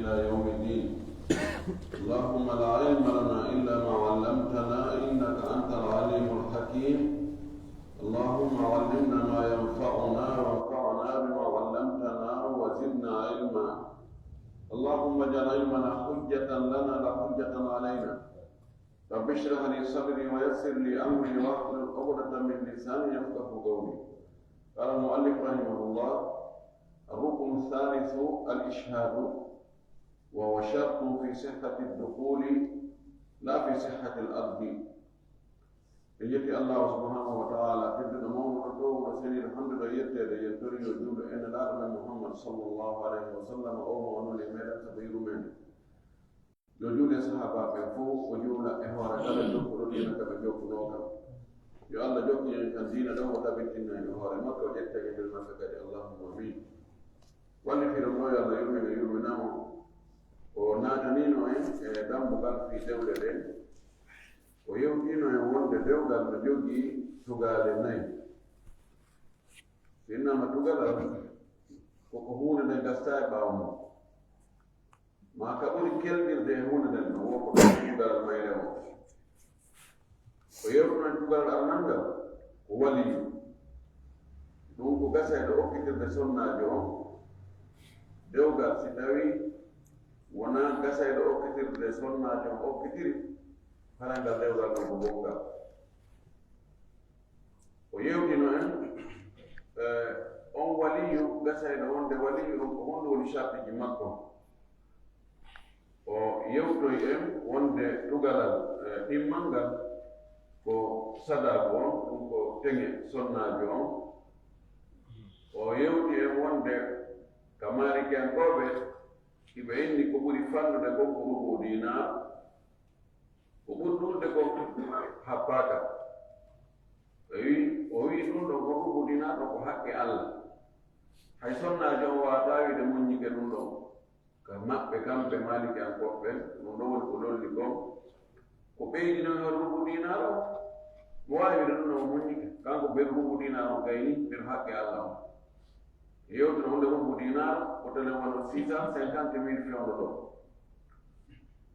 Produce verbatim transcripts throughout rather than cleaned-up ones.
إلى يوم الدين. اللهم لا علم لنا إلا ما علمتنا إنك أنت العليم الحكيم. اللهم علمنا ما ينفعنا وانفعنا بما علمتنا وزدنا علما. اللهم اجعل علمنا حجة لنا لا حجة علينا. رب اشرح لي صدري ويسر لي أمري واحلل عقدة من لساني يفقه قولي. قال المؤلف رحمه الله: الركن الثالث الإشهاد، وهو شرط في صحة الدخول لا في صحة العقد. En yetti Allahu subhanahu wa ta'ala, tedduɗo mawnuɗo, towuɗo seniiɗo, handuɗo yetteede, en tori yo juulu e Nelaaɗo men Muhammad sallallahu alayhi wa sallam, o mo o nuli e meɗen sabu yurmeende. Yo juule sahaabaaɓe ɓen fof, o juula e hoore kala jokkuɗo diina ka ɓe jokkunoo kan. Yo Allah jokku en kan diina ɗon, o tabitinna en e hoore makko, o ƴetta e nder makko kadi. Allahumma amin. Wallifiro mo yo Allah yurmin e yurminamo. O naatanino en e dambugal fii dewle ɗen. O yewtino en wonde dewgal no jogii tugaale nayi. So innama tugalal, ko ko huunde nde gasta e ɓaawo mum. Ma ka ɓuri kelɗirde e huunde nden, no wo ko ɗum tugalal mayre o. Ko yewtuno en tugalal arnal ngal, ko waliyu. Ɗum ko gasayɗo okkitirde sonnaajo on. Dewgal, si tawi wonaa gasayɗo okkitirde sonnaajo on okkitiri, haray ngal dewgal ɗon ko bongal. O yewtino en, eh, on waliyu, gasayɗo wonde waliyu on, ko honɗum woni shartiji makko? O yewtoy en wonde tugalal, eh, ɗimmal ngal ko sadaaku on, ɗum ko teŋe sonnaajo on. O yewti en wonde ka maalikiyankooɓe, iɓe inni ko ɓuri fannude kon ko rubu dinaar. Ko ɓuri ɗuuɗude kon happaaka. O wi, o wi ɗum ɗon ko rubu dinaar ɗon ko haqqe Allah. Hay sonnaajo on waawataa wiide muññike ɗum ɗon. Ka maɓɓe kamɓe maalikiyankooɓe ɓen, ɗum ɗon woni ko lolli kon. Ko ɓeydino e rubu dinaar o, mo waawi wiide ɗum ɗon o muññike. Kanko ɓe rubu dinaar on gayni, ɓe haqqe Allah on. Yewtude wonde rubu dinaar, ko telen wano six cent cinquante mille fewndo ɗo.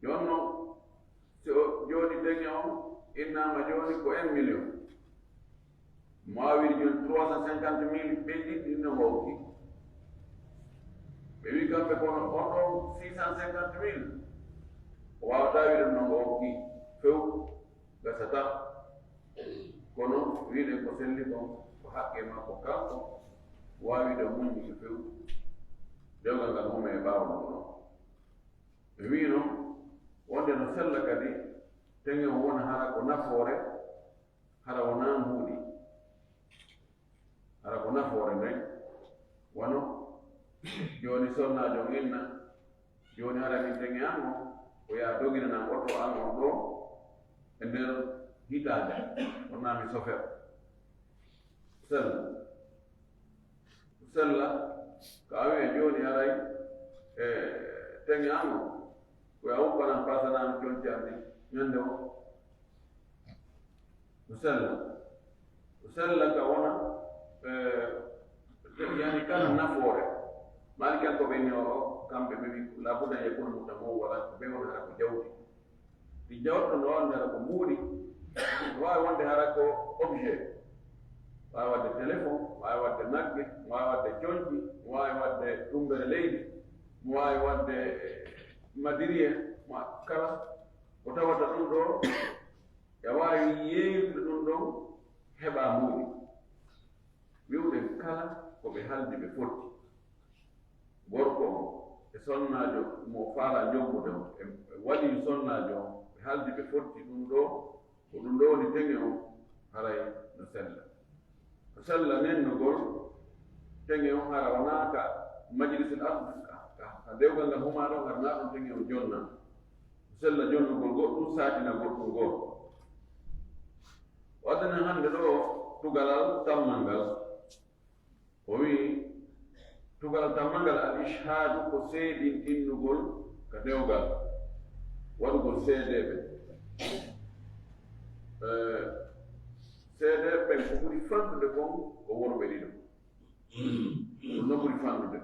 Jooni non, si o jooni teŋe on innaama jooni ko un million. Mo waawi jooni trois cent cinquante mille ɓe ɗiɗi no ngo okki. Ɓe wi kamɓe kono on ɗon six cent cinquante mille. O waawataa wiide no ngo okki few, gasata. Kono wiide ko selli kon, ko haqqe makko kanko, waawi ɗo muññude few. Dewgal ngal huma e ɓaawo mum ɗon. Ɓe wiino wonde no sella kadi, teŋe o wona hara ko nafoore, hara wonaa mbuuɗi. Hara ko nafoore nden, wano jooni sonnaajo on inna, jooni hara min teŋe an on, ko yaa doginanam oto an on ɗo e nder hitaande, wonnaa mi sofer. Sella. Sella, ko a wi'e jooni haray, e, teŋe an o, ko a wuppanan pasanami conci an ɗin, ñande o. No sella. No sella ka wona, e, yani kala nafoore. Maalikiyankooɓe ni o, o, kamɓe ɓe wi, laabudda an yakuna mutamowalan, ko ɓe woni hara ko jawdi. Ɗi jawɗo no wonde hara ko mbuuɗi. No waawi wonde hara ko objet. Waawi waɗde téléphone, waawi waɗde nagge, waawi waɗde coñci, waawi waɗde ɗumbere leydi, waawi waɗde, eh, matériel, ma kala ko tawata ɗum ɗo, ya waawi yeeyude ɗum ɗon heɓa mbuuɗi. Wi'uɗen kala ko ɓe haldi ɓe fotti. Gorko on e sonnaajo mo faala jommude on, e, e waliyu sonnaajo on, ɓe haldi ɓe fotti ɗum ɗo, ko ɗum ɗo woni teŋe on, haray no sella. No sella nennugol teŋe on, hara wonaa ka majlisul aqd, ka, ka, ka dewgal ngal humaa ɗon, hara naa ɗon teŋe on jonnaa. No sella jonnugol goɗɗum, saatina goɗɗum goo. O addanan hannde ɗo tugalal tammal ngal. O wi'i, tugalal tammal ngal, al ishhaadu, ko seedintinnugol ka dewgal, waɗugol seedeeɓe. Eh, seedeeɓe ɓen ko ɓuri fanɗude kon ko worɓe ɗiɗo. Ɗum no ɓuri fanɗude.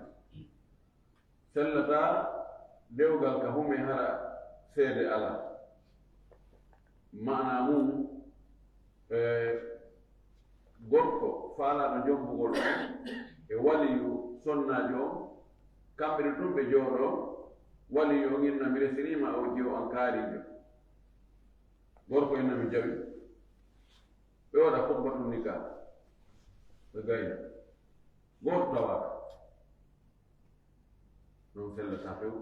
Sellataa Dewgal ka hume hara seede alaa. Maanaa mum, e, gorko faalaaɗo jombugol on e waliyu sonnaajo on, kamɓe ɗiɗo tun ɓe jooɗoo, waliyu on inna mi resiniima o jiyo an kaariijo. Gorko inna mi jaɓi. Ɓe waɗa khutbatun nikah. Ɓe gayna. Gooto tawaaka. Ɗum sellata few.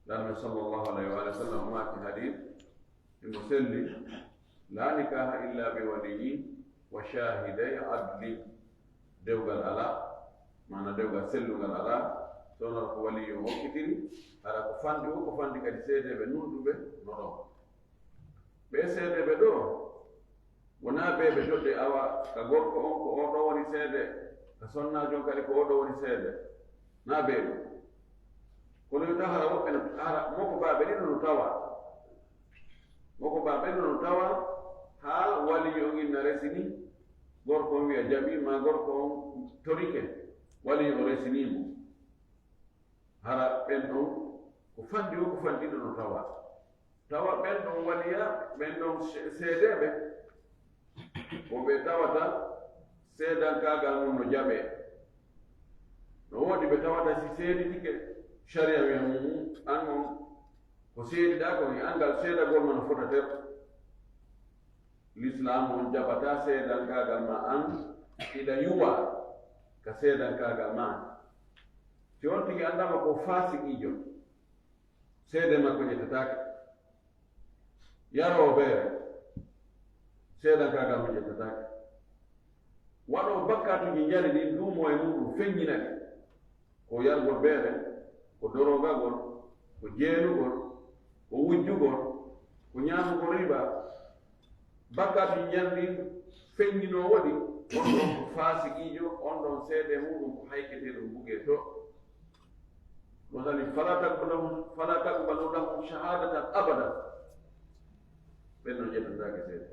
Laamɗo sallallahu alayhi wa sallam maaki hadis, himo selli, "La nikaha illa bi waliyyin wa shahiday adlin." Dewgal alaa, maana dewgal sellungal alaa, so wonaa ko waliyu on hokkitiri, hara ko fanɗi o, ko fanɗi kadi seedeeɓe nunɗuɓe no ɗon. Ɓee seedeeɓe ɗoo, wonaa ɓee ɓe toɗɗi awa ka gorko on ko oo ɗoo woni seede, ka sonnaajo on kadi ko oo ɗoo woni seede. Naa ɓee ɗoo. Kono yo taw hara woɓɓe no, hara mokobaaɓe ɗiɗo no tawa. Mokobaaɓe ɗiɗo no tawa haa waliyu on inna resini, gorko on wiya jaɓi, maa gorko on torike, waliyu on resinii mo. Hara ɓen ɗon ko fanɗi o, ko fanɗi ɗo no tawa. Tawa ɓen ɗon waliya, ɓen ɗon se-, seedeeɓe, ko ɓe tawata seedankaagal mum no jaɓee. No woodi ɓe tawata si seeditike, sariya wiya mum, an on ko seediɗaa kon e anngal seedagol ma no fota ter. Lislaamu on jaɓataa seedankaagal ma an, hiɗa yuwa ka seedankaagal ma an. Si on tigi anndama ko faasiqiijo, seede makko ƴettataake. Yaroowo beere, seedankaagal mum ƴettataake. Waɗoowo bakkaatuuji njari ɗin, duumoo e muuɗum, feññina ɗi. Ko yargol beere, ko dorogagol, ko jeenugol, ko wujjugol, ko ñaamugol riba. Bakkaatuuji njari ɗin feññinoowo ɗi, on ɗon ko faasiqiijo, on ɗon seede muuɗum ko hayketeeɗum bugee to. Masali, "Fala taqbalu lahum, fala taqbalu lahum shahadatan abada." Ɓen no ƴettantaake seede.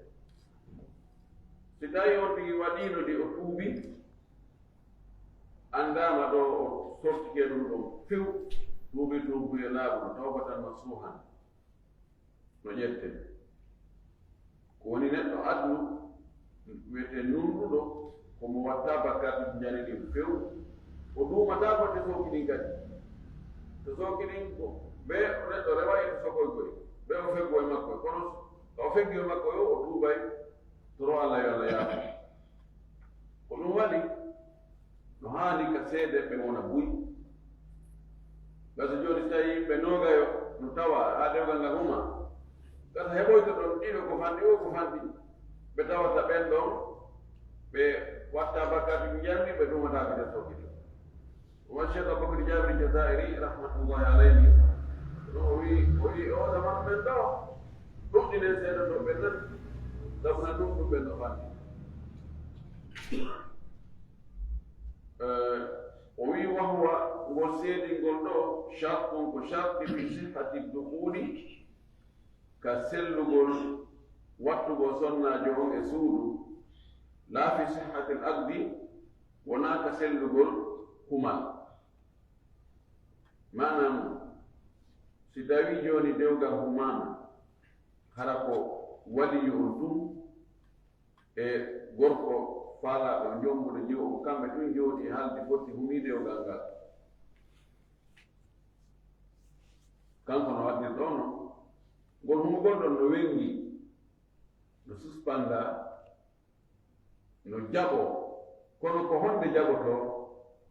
Si tawi on tigi waɗiino ɗi, o tuubi, anndaama ɗo o sortike ɗum ɗon few, tuubi tuubuye laaɓuɗo, tawbatan nasuhan. No ƴette. Ko woni neɗɗo adlu, wiyetee nunɗuɗo, ko mo watta bakkaatuuji njari ɗin few. O duumataa ko te sooki ɗin kadi. Te sooki ɗin ko, be neɗɗo rewa e to sokoy koy, be o feggo e makko. Kono ka o feggi e makko yo, o tuubay, toro Allah yo Allah yaafo. Ko ɗum waɗi, no haani ka seede ɓe wona buy. Gasa jooni, si tawi yimɓe noogayo no tawa haa dewgal ngal huma, gasa heɓoyta ɗon ɗiɗo ko fanɗi o ko fanɗi, ɓe tawata ɓen ɗon, ɓe watta bakkaatuuji njarni, ɓe duumataake nder sooki ɗin. Wa Cheikh Abubakar Jabir Jazairi, rahmatullahi alayhi, no o wi, o wi, o zaman ɓen ɗo, ɗuɗɗinen seeɗa ɗo ɓen nan, sabu na ɗum ɗum ɓen ɗo fanɗi. Eh, o wi, "Wa huwa, ngol seedingol ɗo, shartun, ko sharti fi sihhati dukhuli, ka sellugol wattugol sonnaajo on e suudu, la fi sihhatil aqdi, wonaa ka sellugol kumal." Maanaam, si tawii jooni dewgal humaama, hara ko waliyu on tun e gorko faalaaɗo jombude jiwo on, kamɓe tun jooɗii haaldi fotti humii dewgal ngal. Kanko no waɗirɗo no, ngol humugol ɗon no wengi, no suspanda, no jaɓo, kono ko honde jaɓoto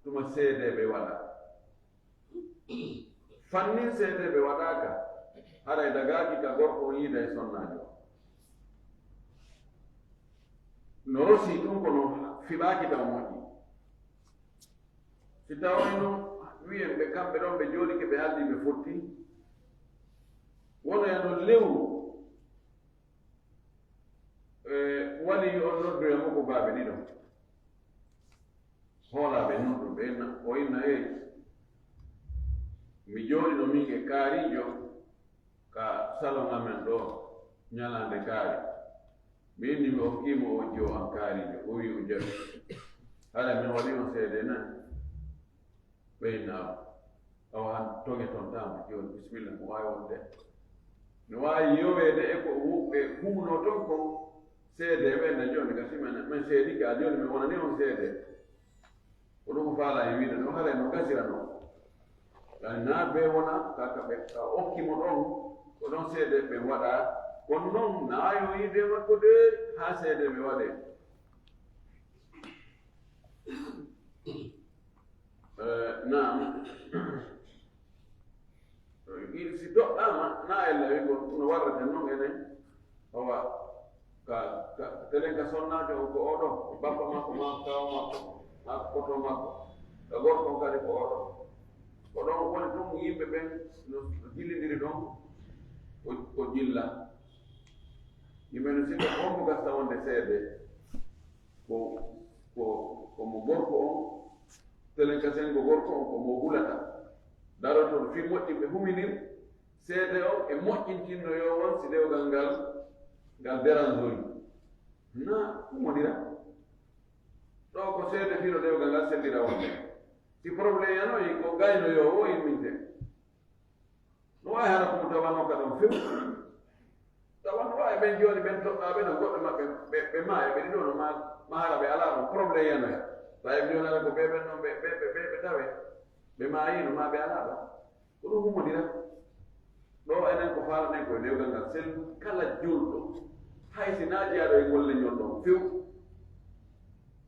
tuma seedeeɓe waɗa? Fannin seedeeɓe waɗaaka, haray dagaaki ka gorko on yiida e sonnaajo. No rosii ɗum, kono fiɓaaki taw moƴƴi. Si tawayno wiyen ɓe kamɓe ɗon ɓe jooɗike ɓe haaldi ɓe fotti, wonoya no lewru, e, waliyu on noddoya mo ko baaɓe ɗiɗo. Hoolaaɓe noddu ɓe na, o inna, "Hey, mi jooɗino min e kaariijo ka salon amen ɗo ñalaande kaari. Mi inni mi okkii mo o jiwo an kaariijo, o wi o jaɓi. Hara min waɗi on seede na?" Ɓe inna, Awa han toŋe toon taama jooni, bisimilla, mo waawi wonde. No waawi yoweede e ko wu-, ɓe huunoo toon ko seedeeɓe na jooni, gasii men, men seedike, a jooni men wonani on seede. Ko ɗum ko faalaa e wiide ɗum, haray no gasiranoo. Yaani naa ɓe wona, ka, ka ɓe, ka okki mo ɗon, ko ɗon seede ɓe waɗa. Kono noon, naa yo yiide makko de, haa seede ɓe waɗe. Eh, naam. Si doɗɗaama, naa ella wi ko no warrata noon enen. Owa, ka, ka, telen ka sonnaajo on ko oɗo, ko bappa makko, maa ko kaaw makko, maa ko koto makko. Ka gorko on kadi ko oɗo. Ko ɗon woni ɗum yimɓe ɓen no, no jillindiri ɗon ko, ko jilla. Yimɓe no sikka ko hombo gasta wonde seede. Ko, ko, ko mo gorko on, telen ka sengo gorko on, ko mo hulata. Daroto fi moƴƴi ɓe huminir, seede on e moƴƴintinno yo won si dewgal ngal, ngal deranzoyi. Na humodira. Ɗo ko seede fino dewgal ngal sellira wonde. Si problème yanoyi, ko gayno yo o imminte. No waawi hara ko mo tawanoo ka ɗon few. Tawa no waawi ɓen jooni, ɓen toɗɗaaɓe no goɗɗo maɓɓe, ɓe, ɓe maaya, ɓe ɗiɗo no ma, ma hara ɓe alaa ɗon, problème yanoya. Tawi ɓe jooni ala ko ɓe ɓen ɗon, ɓe, ɓe, ɓe, ɓe, ɓe tawe. Ɓe maayino ma ɓe alaa ɗon. Ko ɗum humodira. Ɗo enen ko faalaɗen ko e dewgal ngal sellu, kala julɗo, hay si naa jeyaaɗo e golle ñol ɗon few,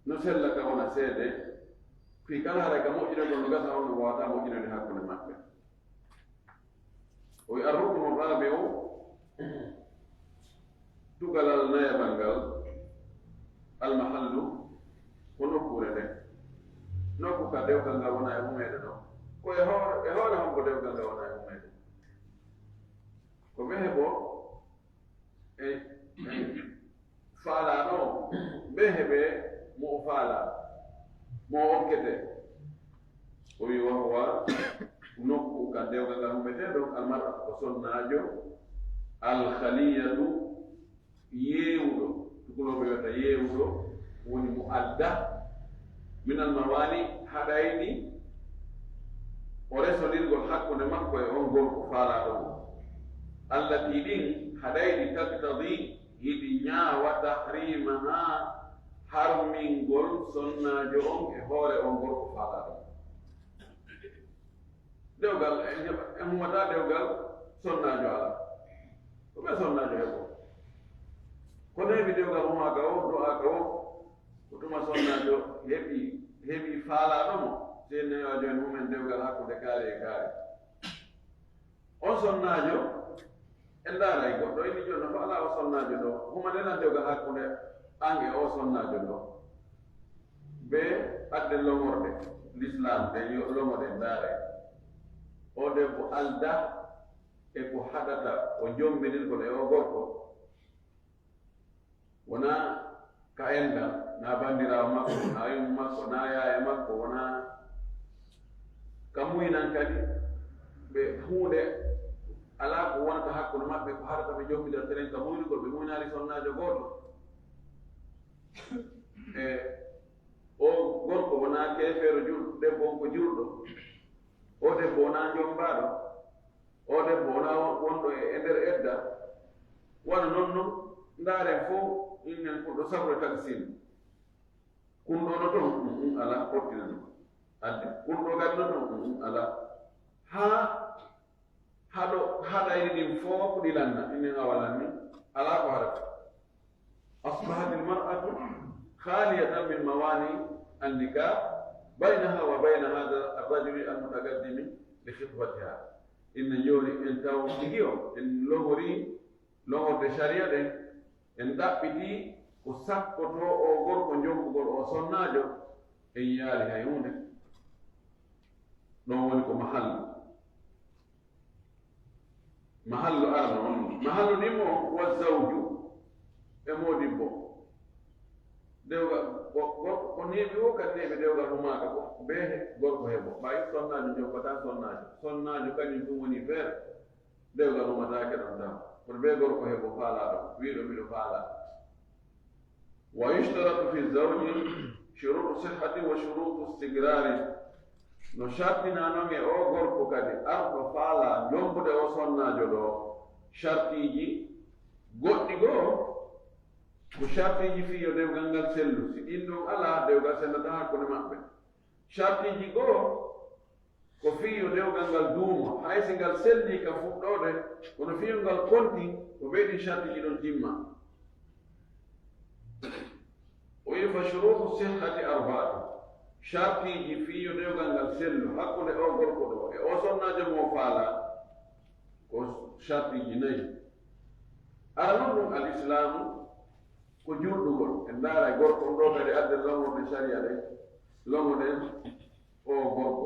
no sella ka wona seede, fii kala haray ka moƴƴinagol no gasa on no waawata moƴƴinande hakkunde maɓɓe. O wi'i, "Ar-ruknu rabi'u, tugalal nayaɓal ngal, al-mahallu, ko nokkuure nden. Nokku ka dewgal ngal wona e humeede ɗon. Ko e hoore, e hoore hombo dewgal ngal wona e humeede?" Ko ɓe heɓo e, e faalaaɗo on, ɓe heɓe mo o faalaa, mo o okkete. O wi, "Wa huwa, nokku ka dewgal ngal humetee ɗon, al-mar'a, ko sonnaajo, al-khaliyatu, yeewuɗo." Tukulooɓe wiyata yeewuɗo, woni mo adda, min al-mawani, haɗayɗi o resondirgol hakkunde makko e on gorko faalaaɗo mo. Allati, ɗin haɗayɗi, taqtadi, hiɗi ñaawa, tahrimaha, harmingol sonnaajo on e hoore on gorko faalaaɗo mo. Dewgal, en heɓa, en humataa dewgal sonnaajo alaa. Ko ɓe sonnaajo heɓo. Kono heɓi dewgal humaaka o, do'aaka o, ko tuma sonnaajo heɓi, heɓi faalaaɗo mo, senneyaajo en humen dewgal hakkunde kaari e kaari. On sonnaajo, en ndaaray goɗɗo, en miijo no faalaa o sonnaajo ɗo, huma ndenan dewgal hakkunde an e o sonnaajo ɗo. Be adde lomorde, l'islam, ɓe yo lomorde ndaare. O debbo alda e ko haɗata o jombinirgol e o gorko. Wonaa ka enɗam, naa banndiraawo makko, naa yumma makko, naa yaaya makko, wonaa ka muynan kadi. Ɓe huunde alaa ko wonata hakkunde maɓɓe ko haɗata ɓe jombidira telen ka muynugol, ɓe muynaali sonnaajo gooto. E o gorko wonaa keefeero jul-, debbo on ko julɗo. O debbo wonaa njombaaɗo. O debbo wonaa won-, wonɗo e, e nder edda. Wano non non, ndaaren fow, innen ko ɗo sabre taksin. Kun ɗo no ton, um, um, alaa, pottina no. Adde, kun ɗo kadi no ton, um, um, alaa. Haa haɗo, haɗayɗi ɗin fof ɗi lanna, inen a walanni, alaa ko harata. أصبحت المرأة خالية من موانع النكاح بينها وبين هذا الرجل المتقدم لخطبتها. Inna jooni en taw tigi o, en logori logorde sariya ɗen, en ɗaɓɓiti ko sakkotoo o gorko jombugol o sonnaajo, en yiyaali hay huunde. Ɗon woni ko mahallu. Mahallu arano on. Mahallu ɗimmo on, wa zawju, e moodibbo. Dewgal, ko, ko, ko neeɓi o, kadi neeɓi dewgal humaaka ko, bee he-, gorko heɓo. Ɓay sonnaajo jombata sonnaajo. Sonnaajo kañum tun woni feere. Dewgal humataake ɗon tan. Kono bee gorko heɓo faalaa ɗon. Wiiɗo miɗo faalaa. ويشترط في الزوج شروط صحة وشروط استقرار. No shartina non e o gorko kadi arɗo faala jombude o sonnaajo ɗo shartiiji goɗɗi goo, ko shartiiji fii yo dewgal ngal sellu. Si ɗin ɗon alaa, dewgal sellataa hakkunde maɓɓe. Shartiiji goo, ko fii yo dewgal ngal duumo, hay si ngal sellii ka fuɗɗoode, kono fii yo ngal kontin, ko ɓee ɗin shartiiji ɗon timma. O wi'i, "Fa shuruutu sihhati arba'atun." Shartiiji fii yo dewgal ngal sellu hakkunde o gorko ɗo e o sonnaajo mo faala, ko shartiiji nayi. Aranun ɗun, al islaamu, ko julɗugol. En ndaara e gorko on ɗo kadi adde longorde sariya ɗen, longoɗen o gorko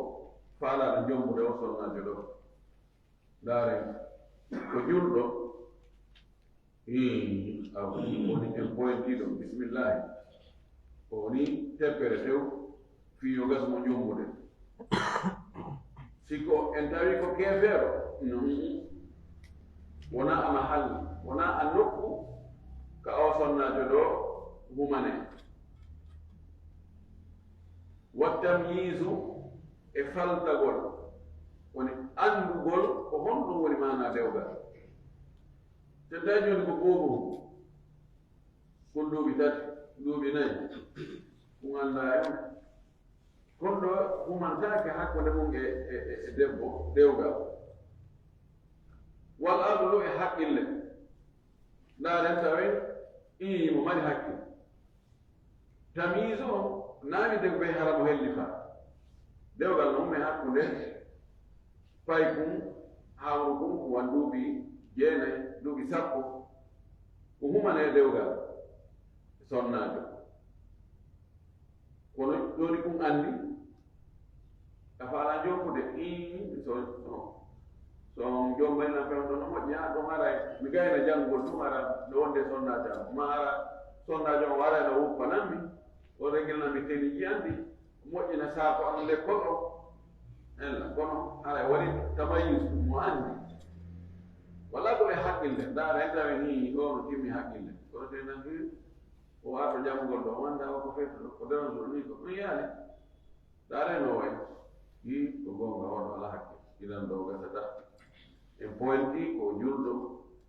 faalaaɗo jombude o sonnaajo ɗo. Ndaaren ko julɗo. Hii, aw, woni en pointiiɗo, bismillahi. O woni teppere tew, fii yo gas mo jombude. Si ko en tawi ko keefeero, no, wonaa a mahalli, wonaa a nokku ka o sonnaajo ɗo humane. Wa tamyiizu, e faltagol, woni anndugol ko honɗum woni maanaa dewgal. Te tawi jooni ko boobo, ko duuɓi tati, duuɓi nayi, ɗum anndaa e on. Kono ɗo humantaake hakkunde mum e, e, e, e debbo, dewgal. Wal aqlu, e haqqille. Ndaaren tawen, ii, mo mari haqqille. Tamyiizu o, naami dewgal hara mo hellifaa. Dewgal no humee hakkunde paykun, hawrukun, ko won duuɓi jeenay, duuɓi sappo. Ko humanee dewgal e sonnaajo. Kono jooni kun anndi, a faalaa jombude, ii, so, so, so on jombayno fen ɗon no moƴƴi, haa ɗum haray, mi gayna janngol ɗum hara no wonde sonnaajo am. Ma hara sonnaajo on waray no wuppanammi, o regilnammi teniiji an ɗi, moƴƴina saako an lekkol o. Ella, kono haray waɗi tamayyus mo anndi. Wala ko e haqqille, ndaara en tawi ni ɗo no timmi haqqille. Kono te nan, hmm, o arɗo jammugol ɗo, o anndaa o ko fewtuɗo, ko dewangol ni ko ɗum yaali. Ndaaree no wayi, yii ko goonga, on alaa hakke, inan ɗo gasata. En pointi ko o julɗo,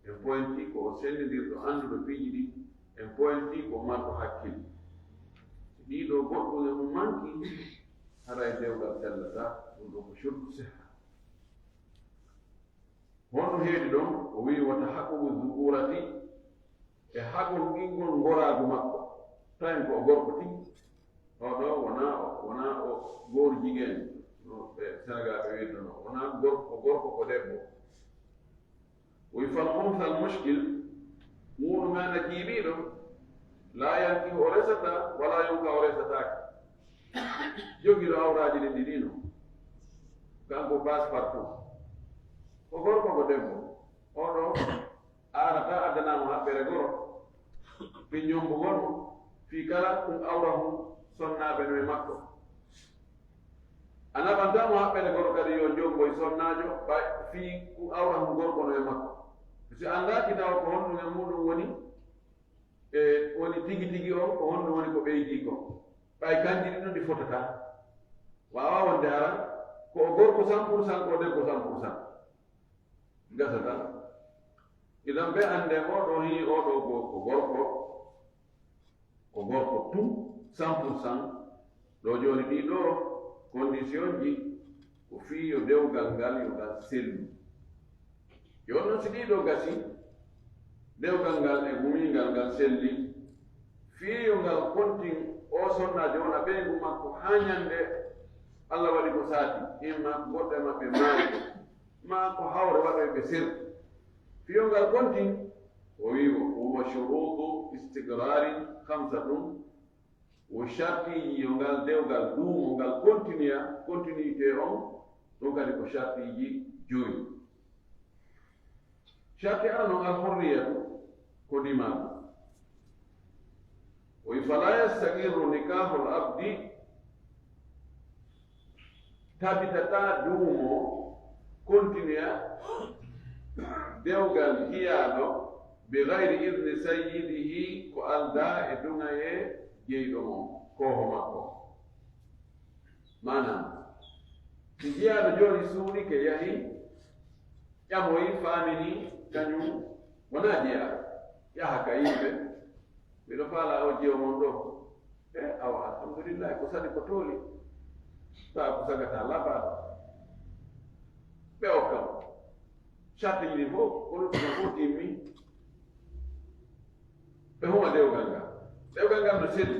en pointi ko o senndindirɗo, annduɗo piiji ɗi, en pointi ko o marɗo hakkil. Si ɗii ɗo goɗɗum e mum manki, haray dewgal sellataa, ɗum ɗo ko shurtu sihha. Honɗum heedi ɗon? O wi'i, "Wa tahaqququ dhukurati", e haqqingol ngoraagu makko. Tawi ko o gorko tigi. Oo ɗo wonaa o, wonaa o gooru jigeen. No ɓe Senegal ɓe wi'irta no. Wonaa gorko, o gorko ko debbo. O wi'i, "Fal untha al mushkil", muuɗum ana jiiɓiiɗo. "Laa yankihu", o resataa, "wa laa yunkahu", o resataake. Jogiiɗo awraaji ɗin ɗiɗi no. Kanko passe partout. Ko gorko ko debbo. Oo ɗo aarataa addanaama haɓɓere goro. Fii njombugol mo. Fii kala kun awra hun sonnaaɓe no e makko. A naɓantaa mo haɓɓere goro kadi yo njomboy sonnaajo, ɓay fii kun awra hun gorko no e makko. Si anndaa kitaaba ko honɗum e muuɗum woni, e woni tigi tigi on, ko honɗum woni ko ɓeydii ko. Ɓay kanji ɗin ɗon ɗi fotataa. Waawaa wonde hara ko o gorko cent pour cent, ko o debbo cent pour cent. Gasata. Idan ɓe annde oo ɗo hii oo ɗo ko, ko gorko, ko gorko tun cent pour cent. Ɗo jooni ɗii ɗo condition ji ko fii yo dewgal ngal yo ngal sellu. Jooni non si ɗii ɗo gasi, dewgal ngal e gumingal ngal selli, fii yo ngal kontin o sonnaajo wona ɓeyngu makko haa ñande Allah waɗi ko saati, imma goɗɗo e maɓɓe maayi, maa ko hawre waɗoy ɓe sir. Fii yo ngal kontin, o wi'i, "Wa huwa shurutu istiqrarin khamsatun", wo shartiiji yo ngal dewgal duumo, ngal continua, continuité on, ɗum kadi ko shartiiji joyi. Sharti arano, al hurriyatu, ko ndimaagu. O wi, "Fala yastaqirru nikahul abdi", tabitataa duumo, continua, dewgal jiyaaɗo, bi gayri idni sayyidihi, ko aldaa e duŋayee jeyɗo mo, kooho makko. Maanaam, Si jiyaaɗo jooni suuɗike, yahi, ƴamoyi, faamini, kañum wonaa jiyaaɗo. Yaha ka yimɓe, miɗo faalaa o jiyo mon ɗo. E awa, alhamdulillahi, ko saɗi ko tooli. Taa ko sagata labaaɗo. Ɓe okka mo. Sartiiji ɗi fof, ko ɗum ɗo fof timmi. Ɓe huma dewgal ngal. Dewgal ngal no selli.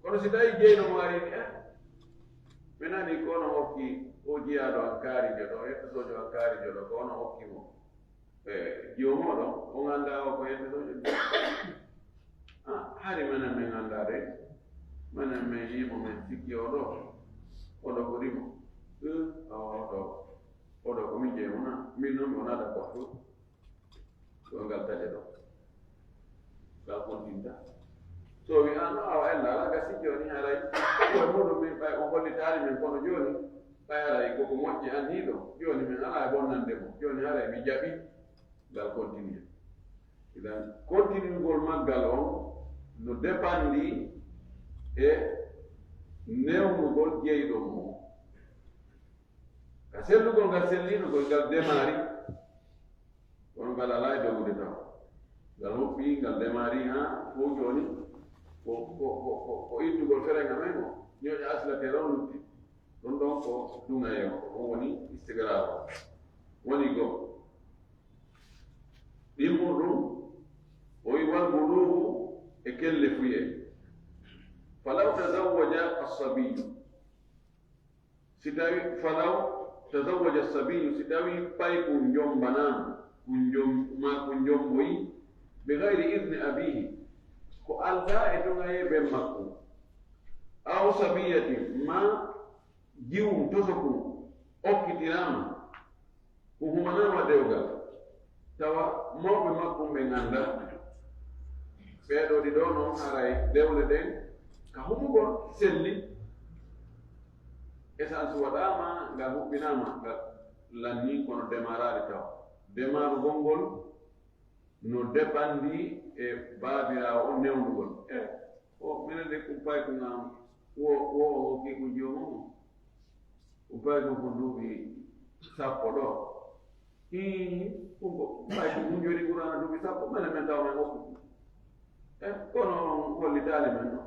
Kono si tawi jeyɗo mo ari ni, eh, mi nani ko onon okki o jiyaaɗo an kaarijo ɗo, hettotoojo an kaarijo ɗo, ko onon okki mo. E jiwo mooɗon, on anndaa o ko hettotoojo ɗum. Ah, hari menen min anndaa de. Menen min yii mo, min sikki o ɗo. O ɗo ko rimo. Eh, awa o ɗo. O ɗo ko min jeyi mo na. Min noon mi wonaa d'accord ɗum. Ko ngal taƴe ɗo. Ngal kontinta. So wi an, awa en laala gasi jooni haray. Ko e muɗum min ɓay on hollitaali min kono jooni. Ɓay haray koko moƴƴi an hiɗo. Jooni min alaa e bonnande mo. Jooni haray mi jaɓi. Ngal kontinye. Idan kontiningol maggal on no depandi e newnugol jeyɗo mo. Ka sellugol ngal sellinugol ngal demari. Kono ngal alaa e dogude taw. Ngal hoppi, ngal demaari, haa fof jooni ko, ko, ko, ko, ko ittugol ferenga men o, ñoƴa asila teron lutti. Ɗum ɗon ko duŋaye o, ɗum woni istigraar o. Woni go. Ɗimmo ɗum, o wi wal buluugu e kelle fuye. Falaw tazawwaja as-sabiyyu. Si tawi falaw tazawwaja sabiyu, si tawi paykun jombanaama, kun jom-, ma kun jomboyi, bi gayri idni abihi, ko aldaa e duŋayee ben makko, aw sabiyatin, ma jiwum tosokun okkitiraama, ko humanaama dewgal, tawa mawɓe makko ɓe nganndaa. Ɓee ɗoo ɗiɗo noon haray dewle ɗen ka humugol selli. Essence waɗaama, ngal huɓɓinaama, ngal lannii kono demaraali tawa. Demaarugol ngol no depandi e baabiraawo on newndugol. E o minen de kumpay ko ngam wo, wo, wo ki ko joomum. Kumpay ko ko duuɓi sappo ɗo. Ii, ɗum ko kumpay ko ɗum joni Qur'aana duuɓi sappo, minen min taw men okku. E kono on hollitaali men ɗo.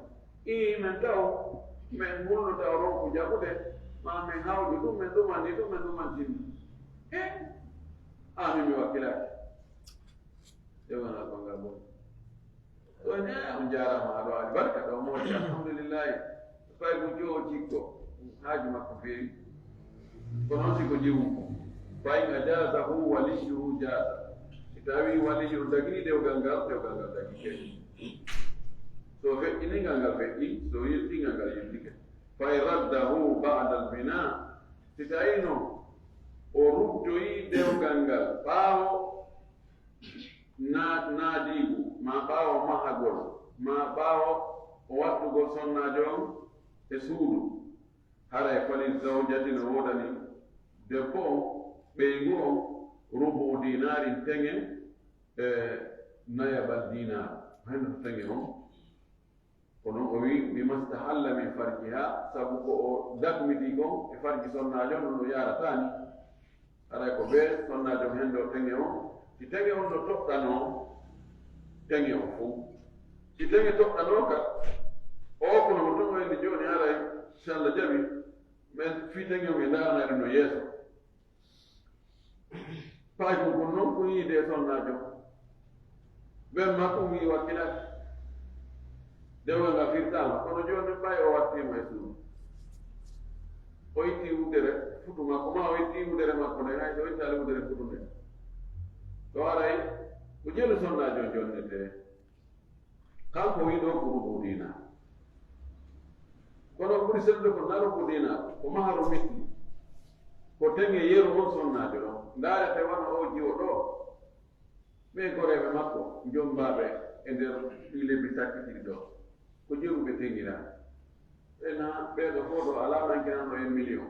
Ii, min taw, min ngulno taw ronku jaɓude, ma min hawju ɗum, min ɗumani ɗum, min ɗumantini. E, amin mi wakkilaaki. E wona ko ngal boni. Ɗo ne, on jaaraama, aɗo albarka ɗo moƴƴi, alhamdulillahi. Fay ko jowo jikko, haaju makko feewi. Ko noon si ko jiwum ko. Fa in ajazahu waliyuhu jaza. Si tawi waliyu dagini dewgal ngal, dewgal ngal dagi kadi. So feƴƴini ngal, ngal feƴƴi, so yilti ngal, ngal yiltike. Fa in raddahu ba'da al-bina. Si tawi noon o ruttoyi dewgal ngal ɓaawo na-, naadiigu, ma ɓaawo mahagol, ma ɓaawo o wattugol sonnaajo on e suudu, haray fali zawjati no woodani debbo on, ɓeyngu on, rubu dinaarin, teŋe, e nayabal dinaar, heno teŋe on. Kono o wi, "Bima stahalla min farjiha," sabu ko o dakmiti kon e farji sonnaajo, non o yaarataani. Haray ko bee sonnaajo hen ɗo teŋe on, si teŋe on no toɗɗanoo, teŋe on fow. Si teŋe toɗɗanoo ka, o kono mo toŋo en jooni, haray, si Allah jaɓi, men fii teŋe on e ndaaranaade no yeeso. Paaj mum kon noon ko yiide e sonnaajo. Ɓen makko mi wakkilaki. Dewgal ngal firtaama, kono jooni ɓay o wattiima e suudu. O itti wudere futu makko, ma o itti wudere makko nden, hay so o ittaali wudere futu nden. To aray, ko jelu sonnaajo on jonnetee. Kanko wii ɗo ko rubu dinaar. Kono ɓuri sellude ko na rubu dinaar, ko maharu misli. Ko teŋe yeru on sonnaajo ɗon. Ndaarete wano o jiwo ɗo. Ɓee goreeɓe makko, jombaaɓe e nder ɗii lebbi sakkitiɗi ɗo. Ko jeru ɓe teŋiraa. Ɓe na, ɓee ɗo fof ɗo alaa nankinanɗo un million.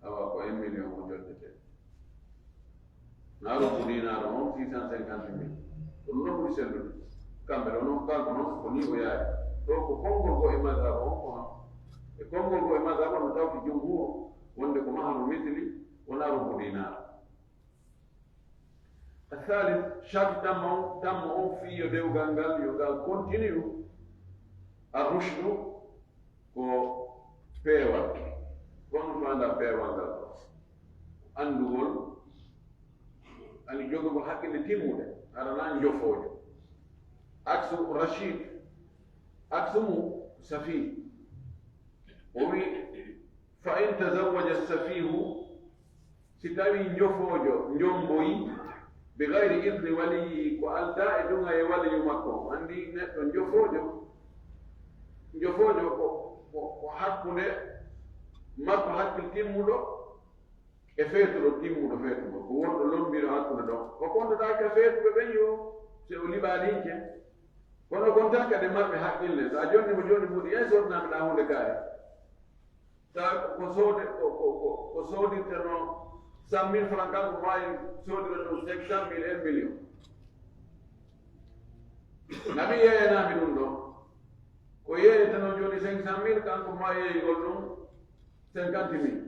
Awa ko un million o jonnetee. Na rubu dinaar on six cent cinquante mille. Ɗum noon ɓuri sellude. Kamɓe ɗo noon, kanko noon, ko nii o yaari. Ɗo ko konngol goo e mazhab on, kono E konngol ko e mazhab no tawti jumhur wonde ko maharu misli, wona rubu dinar. Athalith, sharti tamma on, tamma on fii yo dewgal ngal, yo ngal continue, arrushdu, ko peewal. Kono faanda peewal ngal ko anndugol, ani jogugol hakkille timmude, hara na njofoojo. Aksu rashid, aksu mu safi. O wi, fa in tazawwaja safihu, si tawi njofoojo njomboyi, bi gayri idni waliyi, ko alda e duŋa e waliyu makko. Anndi neɗɗo njofoojo, njofoojo ko, ko, ko hakkunde makko hakkil timmuɗo e feetuɗo, timmuɗo feetuɗo. Ko wonɗo lombiɗo hakkunde ɗon. O kontotaake feetuɓe ɓen yo, si o liɓaninke. Kono kon tan kadi marɓe hakkille. So a jonni mo jonni mbuɗi, ey sornaaɓe ɗa hunde kaari. Tawi ko soode, ko, ko, ko, ko soodirteno cent mille francs, kanko maayi soodira ɗum cinq cent mille, un million. Nami yeeyanami ɗum ɗon. Ko yeeyeteno jooni cinq cent mille, kanko maayi yeeyugol ɗum cinquante mille.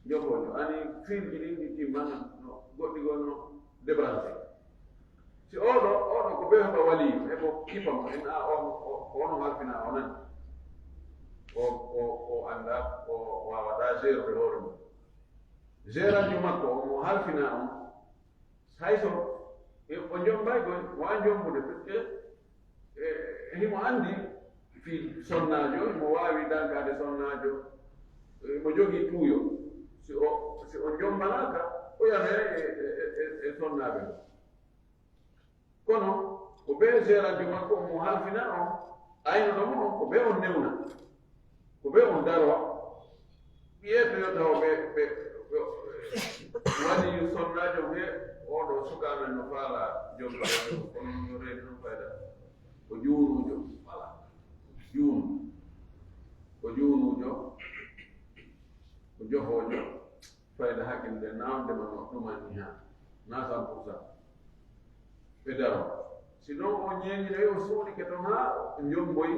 Jogojo, ani firji ɗin ɗi timmana, no goɗɗi goo no débranché. Si oɗo, oɗo ko be heɓa waliyu, heɓo kipa mo, en a on, o, ko onon halfina o nani. O, o, o annda, o wawata gérude hoore mum. Gérant jo makko, o mo halfina on. Hay so, e, o jombay koy, wa jombude, parce que, e, himo andi fi sonnaajo, himo waawi dankaade sonnaajo, e, mo jogii tuuyo. Si o, si o jombanaaka, o yahe e, e, e, e sonnaaɓe ɓe. Kono ko ɓe gérant jo makko on mo halfina on, aynoɗo mo on, ko ɓe on newna. Ko ɓe on daro. Ɓiye to yo taw ɓe, ɓe, ɓe, wani sonnaajo ɓe, oɗo suka men no faala jomba, kono no reedi no fayda. Ko juunujo, voilà. Juunu. Ko juunujo. Ko jofoojo. Fayda hakkille nawde ma no ɗumani ha. Na cent pour cent. Ɓe daro. Si non o ñeeñi ɗo, o suuɗike ton ha o jomboyi.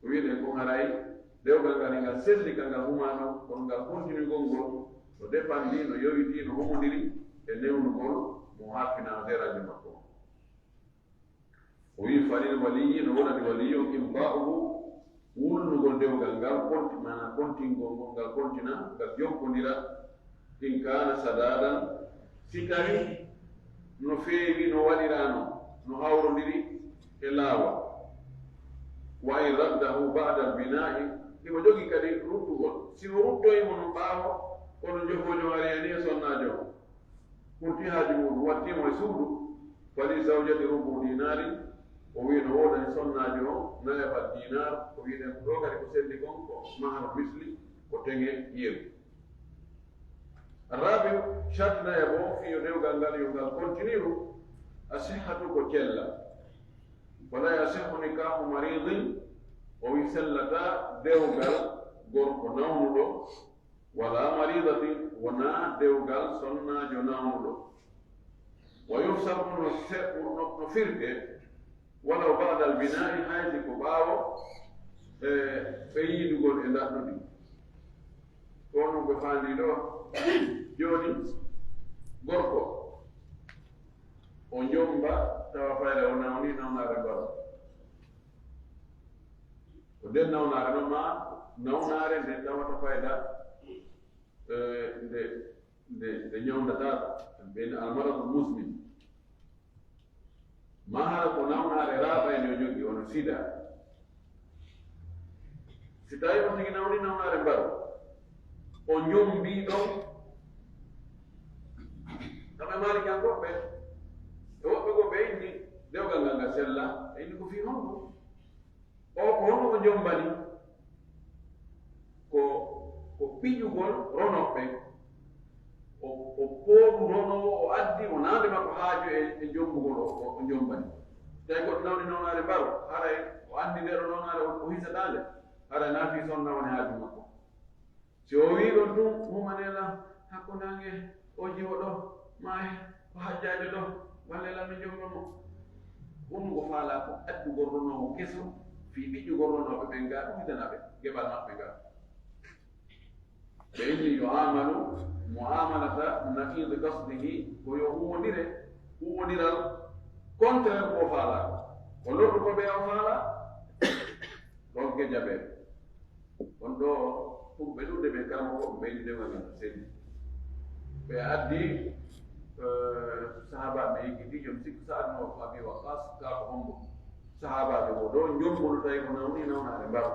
O wi'en ko haray dewgal ngal, ngal selli ka ngal humano, kono ngal kontinugol ngol no dépend, no yowiti, no homodiri e newnugol mo halfina gérant jo makko. O wi'i, falil waliyyi, no wonani waliyu on, imda'uhu, wulnugol dewgal ngal, konti-, maana kontingol ngol ngal kontina, ngal jokkondira, in kaana sadadan, si tawi no feewi, no waɗirano, no hawrondiri e laawol. Wa in raddahu ba'da al-bina'i, himo jogi kadi ruttugol. Si o ruttoyi mo no ɓaawo, kono jofoojo ari e ni e sonnaajo on. Ɓurti haaju muuɗum, watti mo e suudu, fali zawjati rubu dinarin, o wi'i no woodani sonnaajo on nayabal dinar, o wi'en ko ɗo kadi ko selli kon ko mahar misli, ko teŋe yeru. Rabi, sharti nayabo on fii yo dewgal ngal yo ngal kontiniru, asihhatu ko cella. Wala yasihhu nikahu maridin, o wi'i sellata dewgal gorko nawnuɗo, wala maridatin, wonaa dewgal sonnaajo nawnuɗo. Wa yufsahu no se-, no, no firte, walaw ba'da al-bina'i, hay si ko ɓaawo, e, ɓe yiidugol e ndaɗɗudi. Ko non ɓe faandi ɗo. Jooni, gorko, o jomba, tawa fayre o nawni, nawnaare mbaro. Ko nden nawnaare noon ma, nawnaare nde tawata fayda, eh, nde, nde, nde ñawndataako, ɓen almaradul musmin. Ma hara ko nawnaare raaɓayde o jogii, wano sida. Si tawi on tigi nawni nawnaare mbaro, o jombii ɗon, kam e maalikankoɓe, e woɓɓe goo ɓe inni dewgal ngal ngal sella, ɓe inni ko fii honɗum? O ko honɗum o jombani? Ko, ko piƴugol ronooɓe. O, o pooɗu ronoowo, o addi, o naande makko haaju e, e jombugol o, o, o jombani. Tawi goɗɗo nawni nawnaare mbaro, haray o anndi nde ɗo nawnaare o, o hisataa nde, haray na fii sonna woni haaju makko. Si o wii ɗon tun, humanela hakkundaange o jiwo ɗo, maahe o hajjaajo ɗo, wallela mi jomba mo. Ɗum ko faalaa ko addugol ronoowo keso, fii piƴugol ronooɓe ɓen gaa ɗum hitana ɓe. geɓal maɓɓe ngal. Ɓe inni yo amalu muamalata naqidi qasdihi, ko yo huwondire huwondiral contraire ko faala, ko lorru ko ɓe o faala. Ɗon ke jaɓe on ɗo pour ɓe ɗuɗe ɓe karama ko ɓe ɗuɗe wala sedi. Ɓe addi sahabaɓe yigiti jom sikko saadno abi waqas ka ko hombo sahabaɓe ko ɗo jommuno tawi ko nawni nawnaade mbar.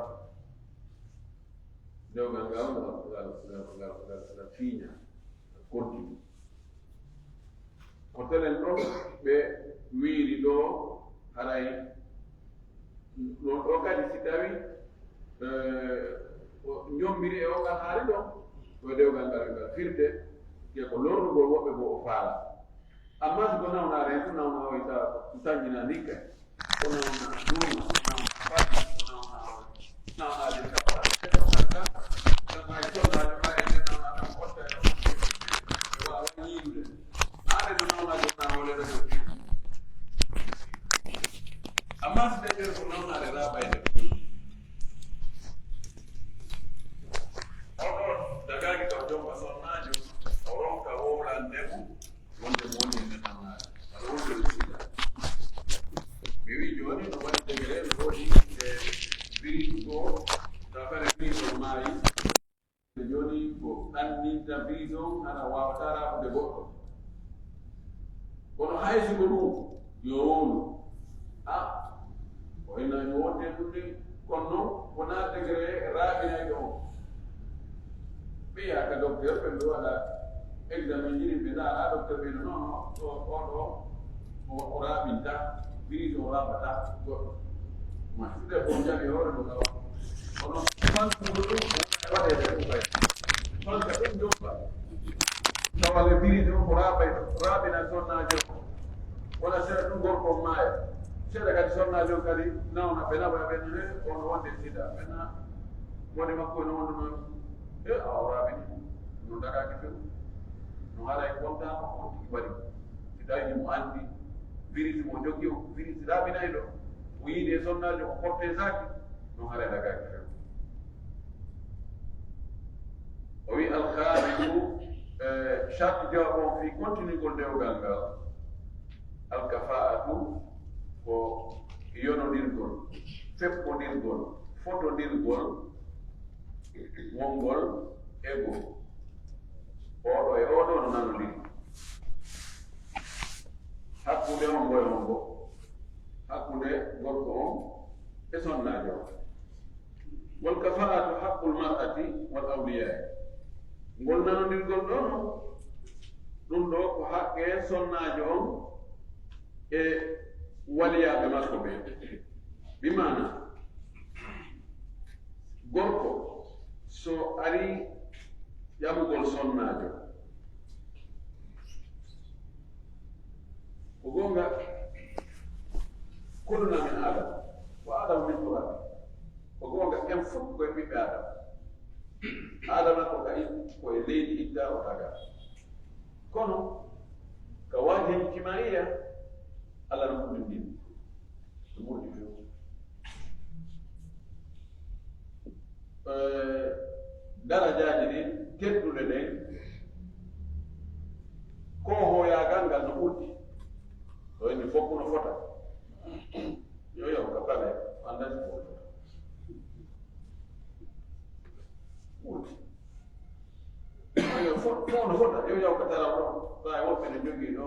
Dewgal ngal ngal ngal ngal ngal ngal fiiña, continue. Ko telen ɗon ɓe wiiri ɗo haray ɗon ɗo kadi si tawi jombiri e o ngal haali ɗon ko dewgal ngal ngal firde ke ko lornugol woɓɓe goo o faala. Amma si ko nawnaare hen, ko nawna o ita ko sañina ndikka. Ko nawna duuma, ko nawna fadi, ko nawna nawna de kappa. Kama e solla de ma e nawna tan otta e o. E wa wa yiidude. Aade no nawna de na wala de. Amma si de ko nawna de la bay de. Oɗo dagagi ka jomba sonnaajo, o ronka wowlande mo. Wonde mo woni e nganndanaare aɗa wonde e sida. Mi wii jooni no waɗi degere no woodi e biriiji goo tafere biriiji o maayi. Jooni ko ɗanninta biriiji on hara waawata raɓude goɗɗo. Kono hay si ko ɗum yo wowlu. A o ina yo wonde ɗum de. Kono noon wonaa degere raaɓinayɗo on. Ɓe yaha ka docteur ɓe mbi waɗa examen jiri ɓe ndaara docteur ɓe no noon o ɗo o raaɓinta biriiji o raaɓata goɗɗo. Ma si debbo jaɓi hoore ɗum ɗo kono fantugo ɗum waɗede ɗum kay fanka ɗum jomba. Tawale biriiji on ko raaɓay raaɓina sonnaajo. Wona seeɗa ɗum gorko maaya seeɗa kadi sonnaajo kadi nawna ɓe nawa ɓe ne on wonde sida ɓena. Woni makko no wonduno e awraɓe ni no dagaki few. No haray kontama on tigi waɗi si tawi mo andi virisi mo jogi o virisi raɓinayɗo o yiide sonnaajo o porte saki. No haray dagaki few. O wi alkhamisu, charte jawab on fi continugol dewgal ngal. Alkafaatu ko yonondirgol, feppondirgol, fotondirgol wongol ego oɗo e oɗo no nanondiri hakkunde hombo e hombo, hakkunde gorko on e sonnaajo on. Wal kafaatu haqqul mar'ati wal awliyaa. Ngol nanondirgol ɗon ɗum ɗo ko haqqe sonnaajo on e waliyaaɓe makko ɓe. Bi maana gorko so ari ƴamugol sonnaajo ko goonga. Koɗuna min aadama ko aadama min ɓurani. Ko goonga en fof koye ɓiɓɓe aadama. Aadama ko ka ko e leydi itta o taga. Kono ka wahi ijtimaiya allah no ɓurɗindin no moƴƴi few. Darajaaji ɗin tedduɗe ɗen ko hoyaagal ngal no ɓurɗi. So ene fof no fota yo yaw ka pale andani ko ɓurɗi. Fof no fota yo yaw ka taral ɗo. Ɓay woɓɓe ne jogii ɗo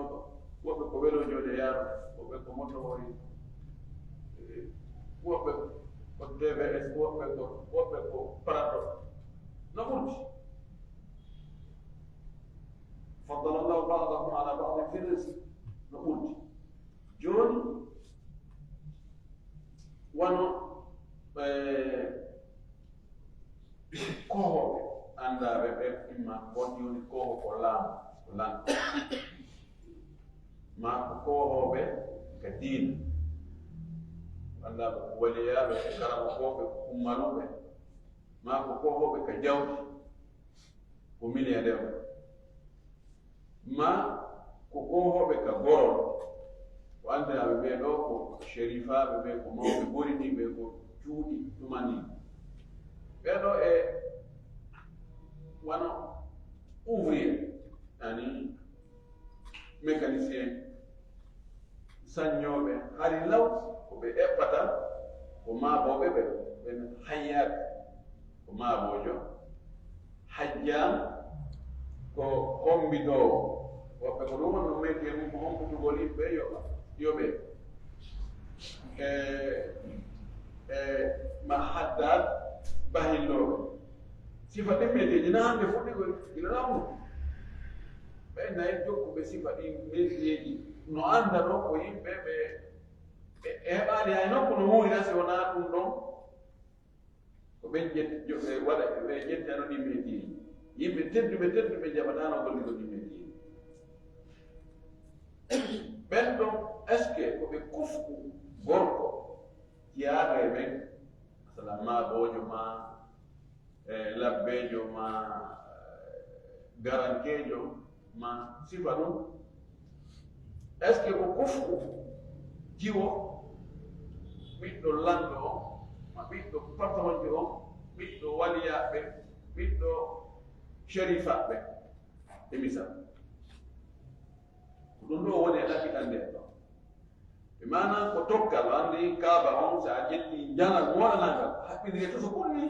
woɓɓe ko welo jooɗe yaaro woɓɓe ko moto wori. Woɓɓe ko tvs woɓɓe ko woɓɓe ko parado. No ɓurti faddala llahu badahum ala badin fi risq. No ɓurti jooni wano kohooɓe anndaaɓe ɓe imma on joni koho ko laamu ko lanɗo ma ko kohooɓe ka diina. Anndaaɓe ko waliyaaɓe ko karamokooɓe ko kummaluɓe ma ko kohooɓe ka jawdi ko milliardaire ma ko kohooɓe ka gorol. Ko anndiraaɓe ɓee ɗoo ko sherifaaɓe ɓee ko mawɓe goriniiɓe ko cuuɗi tumanii. Ɓeɗo e wano ouvrier, yani mécanicien, saññooɓe, hari law ko ɓe eɓɓata ko maabooɓe ɓe, ɓen hayyaat ko maaboojo, hajjaan ko hombidoowo, woɓɓe ko ɗum wonno métier mum ko hombitugol yimɓe yoɓa, yoɓe. E, e ma haddaat bahillooɓe. Sifa ɗin métier ji na hannde fuɗɗi ko ila nawnu. Ɓe nayi jokkuɓe sifa ɗin métier ji no annda ɗo ko yimɓe ɓe ɓe heɓaali hay nokku no wuurira si wonaa ɗum ɗon. Ko ɓen ƴetti waɗa ɓe ƴettano ɗin métier ji. Yimɓe tedduɓe tedduɓe jaɓataano gollugol ɗin métier ji. Ɓen ɗon, est-ce que ko ɓe kufku gorko jiyaaɗo e ɓen? Masalan, maaboojo ma e labbeejo ma garankeejo ma sifa ɗum? Est-ce que ko kufku jiwo ɓiɗɗo lanɗo on ma ɓiɗɗo patronjo on, ɓiɗɗo waliyaaɓe, ɓiɗɗo sherifaaɓe e misal? Ko ɗum ɗo woni e ɗaɓɓitande en ɗo. E maana ko tokkal, anndi kaaba on, so a ƴetti njanal mo waɗanangal haɓɓindiri e toso kunni.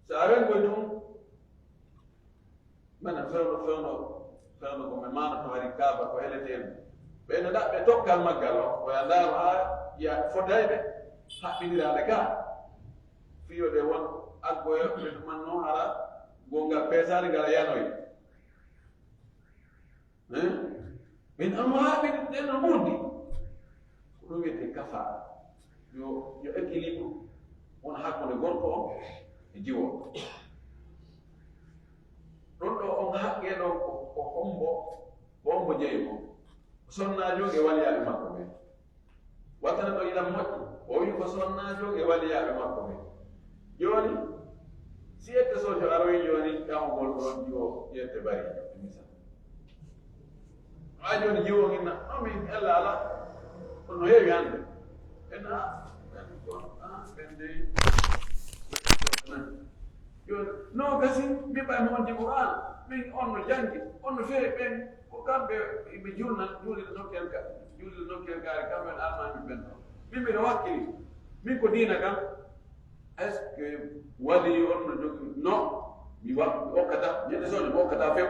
So a rengoy ɗum mana fewndo fewndo fewndo ko men maana to hari kaaba ko eleteeɗum. Ɓe no ɗaɓɓe tokkal maggal o oya ndaaro haa ya fotayɓe haɓɓindiraade ka. Fiyode won aggoyo ɓe ɗumanno hara gongal peesaade ngal yanoyi. Min on haa ɓe ɗen no mundi. Ko ɗum wiyetee kafa. Yo yo équilibre won hakkunde gorko on e jiwo. Ɗon ɗo on haqqee ɗo ko hombo ko hombo jeyi mo? Sonnaajo e waliyaaɓe makko ɓe. Wattana ɗo ilam moƴƴi. O wi ko sonnaajo e waliyaaɓe makko ɓe. Jooni si ette sojo aroyi jooni ƴamugol ɗon jiwo ƴette bari e misal. Haa jooni jiwo nginna no min ella ala. Kono no heewi hannde en ha ɓen kon ha ɓen dey. Jooni no gasi min ɓay mi on jigo an min on no janngi on no feewi ɓen ko kamɓe ɓe julna juulide nokkiyel ka juulide nokkiyel kaari kamɓe en almaami ɓen ɗon. Min mbiɗo wakkili min ko diina kam. Est-ce que wali on no jogi no mi wa mi okkata ñande sone mi okkata few?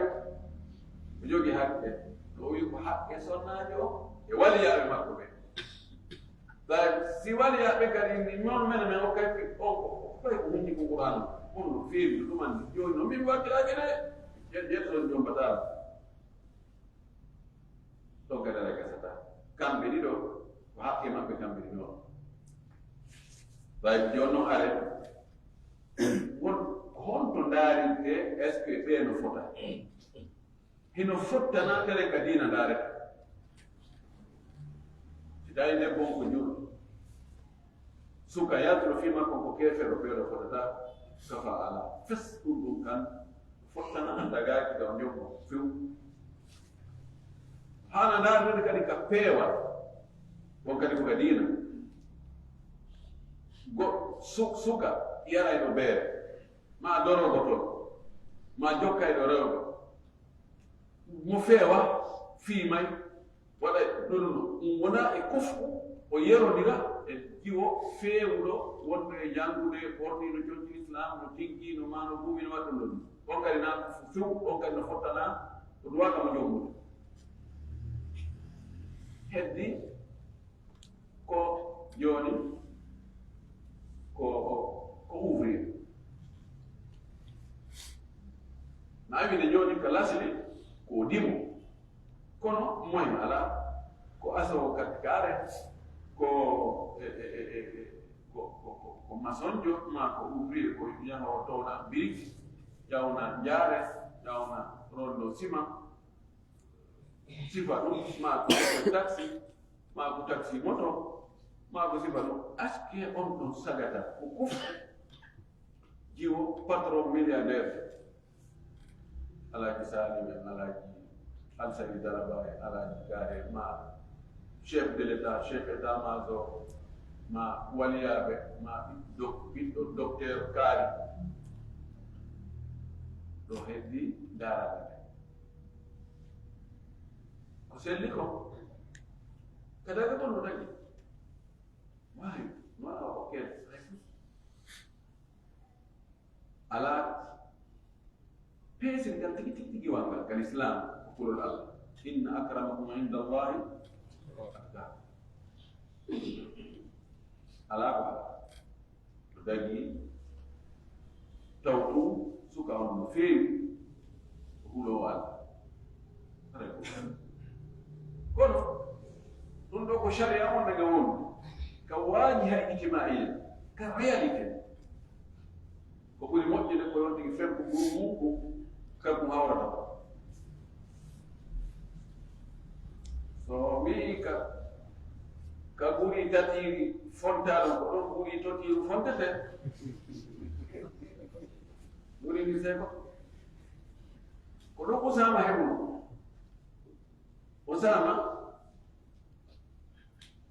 Mi jogi haqqe. No wi ko haqqe sonnaajo o e waliyaaɓe makko ɓe. Tawi si waliyaaɓe kadi ni non mene men okkay fi on ko fay ko hunji ko qur'an. On no feewi ɗuman jooni no min wakkilaaji de. Ƴetto on jombataama. Ɗon kadi alaa gasata kamɓe ɗiɗo ko haqqe maɓɓe kamɓe ɗiɗo. Tawi jooni noon are won honto ndaarinte? Est ce que ɓee no fota? Hino fottana tere ka diina ndaarete. Si tawi debbo on ko juul suka yaltuɗo fii makko ko keefeero ɓeeɗo fotata kafa alaa fes ɗum ɗum kan. Fottana dagaaki ka o ñommo few. Haana ndaarnede kadi ka peewal on kadi ko ka diina. Go suka yarayɗo beere ma dorogotoo ma jokkayɗo rewgo mo feewa fii may waɗa ɗonno ɗum wona e kofku o yerondira e jiwo feewuɗo wonɗo e janngude ɓorniino conci islam no tinkiino ma no ɓuumino waɗɗum ɗon. On kadi na few on kadi no fottana ko duwaka mo jommude heddi ko jooni ko ko ouvrier. Na wide jooni ka lasli ko dimo kono moyen alaa. Ko asowo katkare ko ko masonjo ma ko ouvrier ko yahowo towna biriki ƴawna njaare ƴawna rondo sima sifa ɗum ma ko taxi ma ko taxi moto ma ko sifa ɗum aske on ɗon sagata ko kuf jiwo patron milliardaire. Alaaji Salim en alaaji Alsani Daraba en alaaji Gare ma chef de l'état chef état major ma waliyaaɓe, ma ɓiɗɗo, ɓiɗɗo docteur kaari. Ɗo heddi ndaaraade nde. Ko selli ko, kadaga ko no dagi. Waawi, waawa, ok, alaa peesirgal tigi tigi tigi wal ngal kal islam ko kulol Allah. Inna akramakum inda Allahi atqakum. Alaa ko alaa. No dagi taw ɗum suka on no feewi ko huloowo Allah. Haray ko kono ɗum ɗo ko sharia on daga won ka waaji hay ijtimaiya ka réalité. Ko ɓuri moƴƴude ko yon tigi febbo ɓuru muɗum kanko hawrata ko. So wi'i ka ka ɓuri tatiiri fontaano ko ɗon ɓuri totiiru fontete. Ɓuri ni seko ko ɗum usama heɓuno. Usama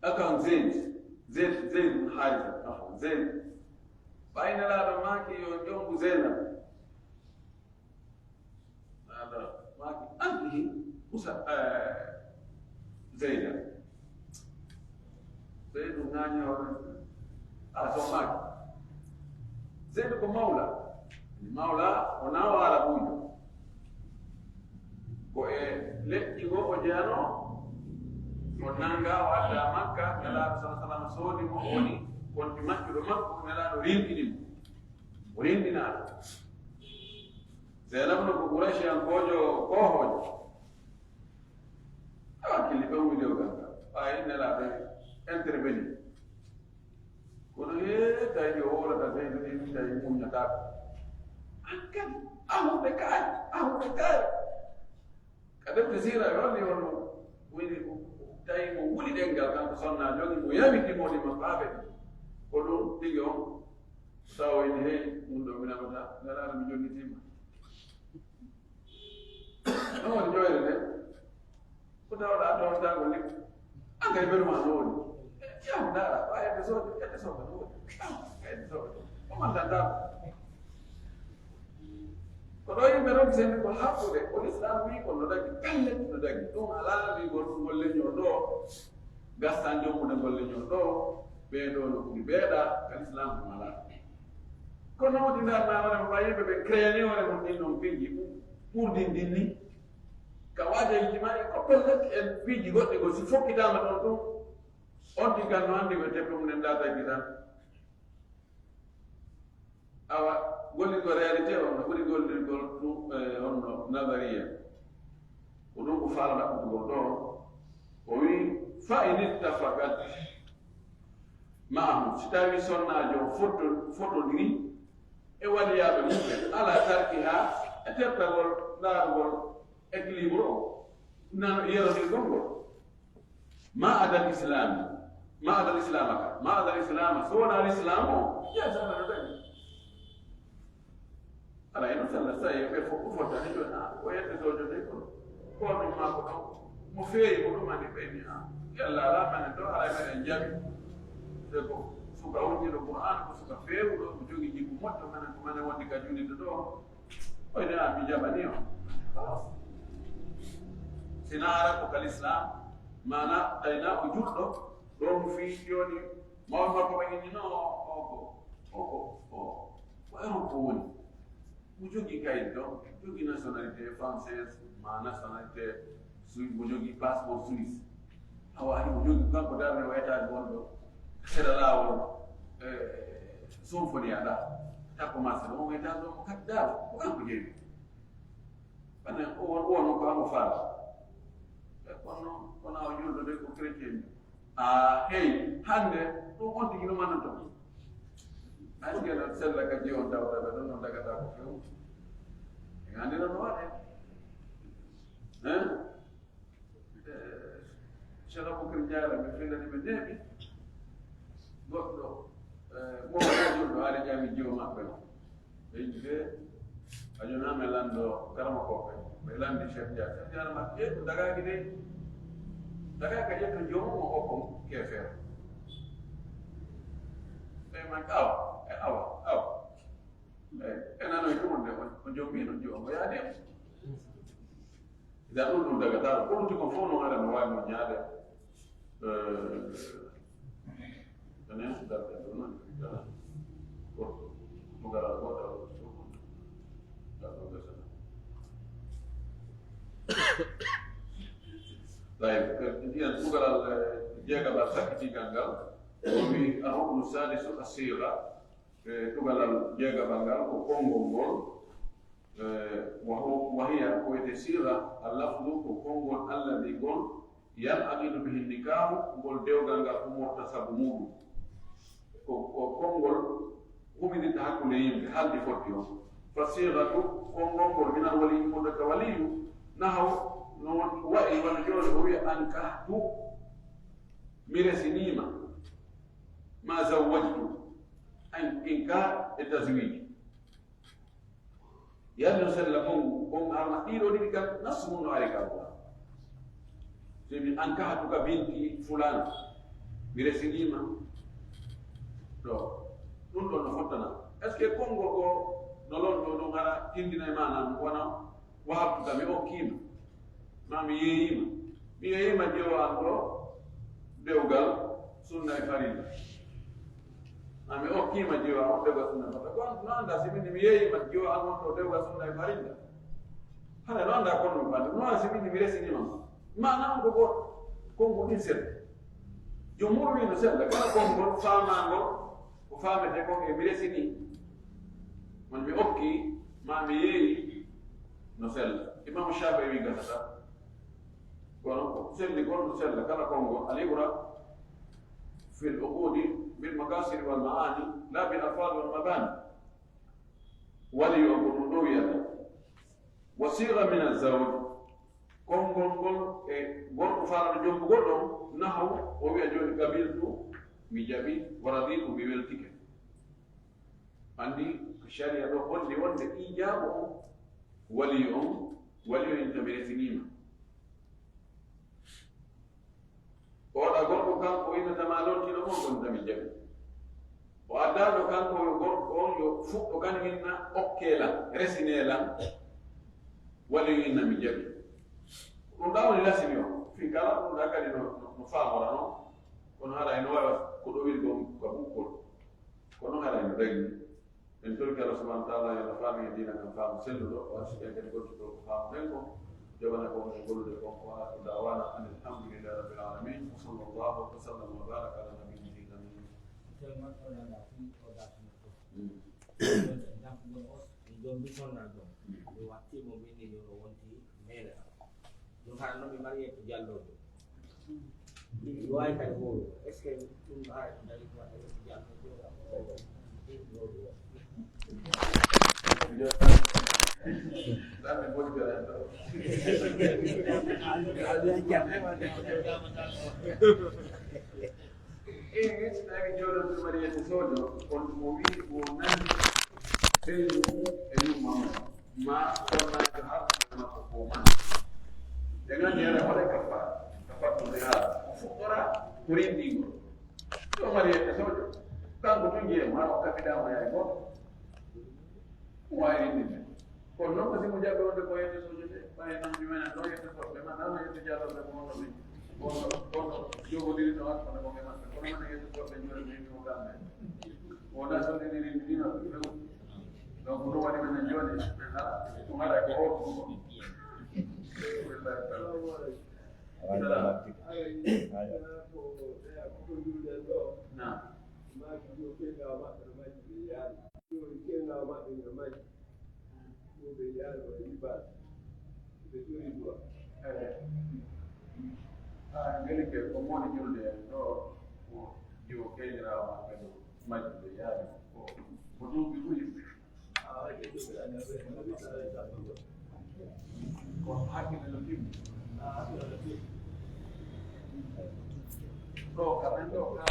akan Zayd, Zayd, Zayd bin Haritha, afwan, Zayd. Ɓay Nelaaɗo maaki yo jombu Zeynab. Nelaaɗo maaki andihi usa Zeyda. Zeydu ŋaañi hoore a so maaki. Zeydu ko mawla. Mawla o nawa arabuujo. Ko e leƴƴi goo o jeyanoo, o nanngaa, o addaa Makka, Nelaaɗo sala sallam soodi mo, o woni konti maccuɗo makko, Nelaaɗo rimɗini mo. O rimɗinaaka. Zeynabu no ko Quraysiyankoojo koohoojo. Awa killi ɓe wuli o ganta. Ɓaayi Nelaaɗo intervenir. Kono hee tawi o wolata Zeydu ɗin tawi muññataako. An kadi, ahuɓe kaari, ahuɓe kaari. Ka defte siira e holli on mo woni tawi mo wuli ɗenngal kanko sonna jogi mo yami ɗi moni ma faaɓe ɗi. Ko ɗum tigi on sawoyni hey ɗum ɗo mi namata ngalaano mi jonnitima. Ɗon woni joyre nde ko tawɗa toontago ni. An kay beru ma no woni. Yahu ndaara ɓa hedde sooɓe hedde sooɓe no woni. Hedde sooɓe o mandantaako. Ko ɗo yimɓe ɗon sendi ko haɓɓude ko l'islam wi kon no dagi pellet no dagi ɗum alaa wigol ngol leñol ɗo. Gastan jommude ngol leñol ɗo. Ɓee ɗo no ɓuri ɓeeɗa ka l'islam ɗum alaa. Kono wodi ndarnaa hoore mo ɓa yimɓe ɓe créani hoore mum ɗin ɗon piiji ɓurdin ɗin ni. Ka waaja ijtima'i ko pellet en piiji goɗɗi go si fokkitaama ɗon ɗum. On tigi kan no anndi ɓe tebto mum en data gidan. Awa gollirgol réalité on no ɓuri gollirgol ɗum e on no nazariya. Ko ɗum ko faalata ɗum ɗo ɗo. O wi fa in ittafaqat ma'ahum, si tawi sonnaajo foto fotodiri e waliyaaɓe mumɓe ala tarkiha e tertagol ndaarugol équilibre o nano yerondirgol ngol. Ma adal islami ma adal islama ka ma adal islama so wona l'islam o yasana no dañi. Ala eno salla sa yeɓe fof ko fottani joni a o yette sojo de kono kono ma ko ɗon mo feewi ko ɗum ani ɓeyni a yalla ala menen ɗo ala meɗen jaɓi. Te ko suka wonjiɗo qur'an ko suka feewuɗo ko jogi jikku moƴƴo menen ko menen wondi ka juliɗo ɗo. Oyne a mi jaɓani o. Sina ara ko kal islam mana tayna o juɗɗo ɗo mo fii joni mawɓe makko ɓe innino oko oko o ko eron ko woni mo jogi kayit ɗo jogi nationalité française ma nationalité suisse mo jogi passeport suisse. Awa himo jogi kanko darde o étage wonɗo sera laawol. Symphony aɗa takko ma sera on étage o mo kadi daaro ko kanko jeeyi. Ɓane o won o won ko amo faala. Kono kono o julɗo de ko chrétien a hey hannde ɗum on tigi no mananto. Askela sella ka jiwon tawtaɓe ɗum no dagata ko few. E gandira no waɗe. Hein? Cheikh Aboubacar Diarra ɓe fillani ɓe neeɓi goɗɗo mo wajurɗo haali ƴami jiwo maɓɓe o. Ɓe yimɓe a jonami e lanndo garama koɓe ɓe lanndi Cheikh Diarra Cheikh Diarra maɓɓe ƴeeɗu dagaki de dagaki a ƴetto jomum o okko kefeero. E man awa, e awa, awa. E, e nano e ɗum wonde on, on jommi, on jommi, on yaade. Ida ɗum ɗum daga tawa, ko ɗum tigi fof no ara no waawi mo ñaade. Eh, enen darde ɗo noon, ko ɗum gara ko tawa ɗum ɗum gasana. Tawi, eh, ndiyan ɗum garal, eh, jeegaɓal sakkitigal ngal, o wi, "Arruknu sadisu as-siga." E, tugalal jeegaɓal ngal ko konngol ngol, e, wa hu-, wa hiya, ko wiyetee siira, al-lafdu, ko konngol alladi ngol, yan'aqidu bihi nikaahu, ngol dewgal ngal umorta sabu muuɗum. Ko, ko konngol huminirta hakkunde yimɓe, haaldi fotti on. Fa siiratu, konngol ngol minal wali, ummoto ka waliyu, nahaw, no won-, wayi wano jooni o wiya, "Ankahtu, mi resiniima, ma zawwajtu." An-, inkah e tazwij. Yalno sella kongu, kongu harma ɗiɗo ɗiɗi kan, nasu mun no ari kan quoi. So mi ankahtuka binti fulana, mi resiniima. To, ɗum ɗon no fottana. Est-ce que konngol ko no lon ɗo ɗum hara tindinay maanaam wona wahabtuka mi okkiima? Ma mi yeeyiima. Mi yeeyiima jeewa an ɗo dewgal sunna e farilla. Ma mi okkiima jeewa on dewgal sunna e farilla. Ko an no annda si min mi yeeyiima jeewa an on ɗo dewgal sunna e farilla. Hara no annda kono mi fandi. No si min mi resiniima ma. Maana on ko gooto. Konngol ɗin sella. Jumhur wi no sella. Kala konngol faamaangol ko faamete kon e mi resini. Won mi okki, ma mi yeeyi, no sella. Imam Shafi'i wi gasata. Kono ko selli kon no sella. Kala konngol, al-ibra fil uqudi bil maqasiri wal ma'ani, la bil alfaz wal mabani. Wali yo ko ɗum ɗo wiyata. Wa siga min azawj. Konngol ngol e gorko faalaɗo jombugol ɗon, nahaw, o wiya jooni, "Qabiltu, mi jaɓi, wa raditu, mi weltike." Anndi ko sharia ɗo holli wonde ijaaba on, wali on, wali on inta mi resiniima. Oɗa gorko kanko o innata ma lontino mon ɗon tami jaɓi. O addaɗo kanko yo gorko on yo fuɗɗo kan inna okke lan, resine lan. Wali yo inna mi jaɓi. Ɗum ɗa woni lasini o. Fii kala ɗum ɗa kadi no, no, no faamora noon. Kono hara ino wawa ko ɗo wiri ko ka bukkol. Kono hara ino dagi. En torki Allah subhanahu wa ta'ala yo Allah faami en diina kan faamu selluɗo, o arsuki en kadi gontugol ko faamuɗen kon, jogana ko woni gollude kon, wa akhiru da'wana anil hamdulillahi rabbil alamin, wa sallallahu wa sallam wa baraka ala nabiyyina al-amin. Tellement on a la fin o da fin ko. Mm. Donc on os, on doit be son na don. Mm. Ɓe watti mo min ni yo wonti mele. Ɗum hara noon mi Mariétou Diallo ɗo. Mi waawi kadi wowlude. Est-ce que ɗum hara ɗum dañi ko Mariétou Diallo ɗo? Ɗaɓɓe boni ko ɗen ɗo. E, tawi jooɗo ɗum Mariétou Sodio, on mo wii ko nani ɓeydu e yumma mum. Ma sonnaajo harsude makko ko man. Ɓe nganndi hara hoɗe kaffaara, kaffaara ɗum e haala. O fuɗɗora ko rinndingol. Ɗo Mariétou Sodio, kanko tun jeyi ma o kafidaama yaay gooto. Ɗum waawi rinndinde. Kono noon ko si mo jaɓi wonde ko yette Sodio de, ɓay noon mi menen ɗo yette Sodio, ma nano yette Diallo ɓe ko wonno min. Wonno, wonno jogodiri no hakkunde ko ɓe maɓɓe. Kono minen yette Sodio ɓe joni min ko kamɓe. Wona so ɗiɗi rinndino ɓe few. Donc, ɗum waɗi minen jooni, min hara, ɗum hara ko o ɗum. Naam. Eh. Ah, ngel ke ko moni julde ɗo, ko jiwo keñirawo maɓɓe ɗo. Majjuɓe yaari ko, ko duuɓi ɓuri. Ko hakkille no timmi. Ɗo ka ɓen ɗo ka.